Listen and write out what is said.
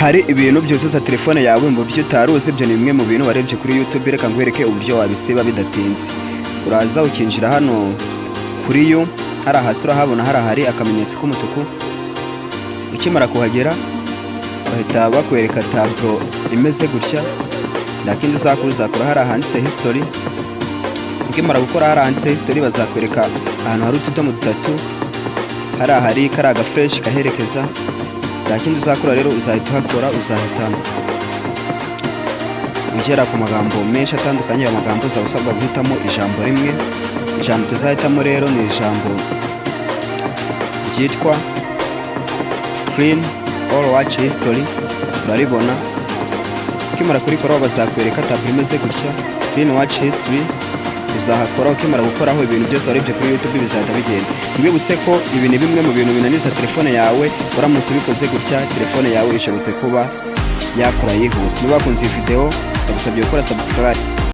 Hari ibintu byuzuza telefone yawe mu buryo utari uzi. Ibyo ni bimwe mu bintu warebye kuri YouTube. Reka nkwereke uburyo wabisiba bidatinze. Uraza ukinjira hano kuri yo, hari hasi urahabona hari akamenyetso k'umutuku. Ukimara kuhagera bahita bakwereka tableau imeze gutya. Nta kindi uzakora, uzakora hari ahanditse "History". Ukimara gukora hari ahanditse "History", bazakwereka ahantu hari utudomo dutatu, hari ahari kariya gaflèche kaherekeza. Nta kindi uzakora rero, uzahita uhakora, uzahita ugera ku magambo menshi atandukanye. Ayo magambo uzaba usabwa guhitamo ijambo rimwe. Ijambo tuzahitamo rero ni ijambo ryitwa "Clean all watch history". Uraribona, ukimara kurikoraho bazakwereka tableau imeze gutya, "Clean watch history". Uzahakora, ukimara gukoraho ibintu byose warebye kuri YouTube bizahita bigenda. Mwibutse ko ibi ni bimwe mu bintu binaniza telefone yawe. Uramutse ubikoze gutya, telefone yawe ishobotse kuba yakora yihuse. Niba wakunze iyi video, ndagusabye gukora subscribe.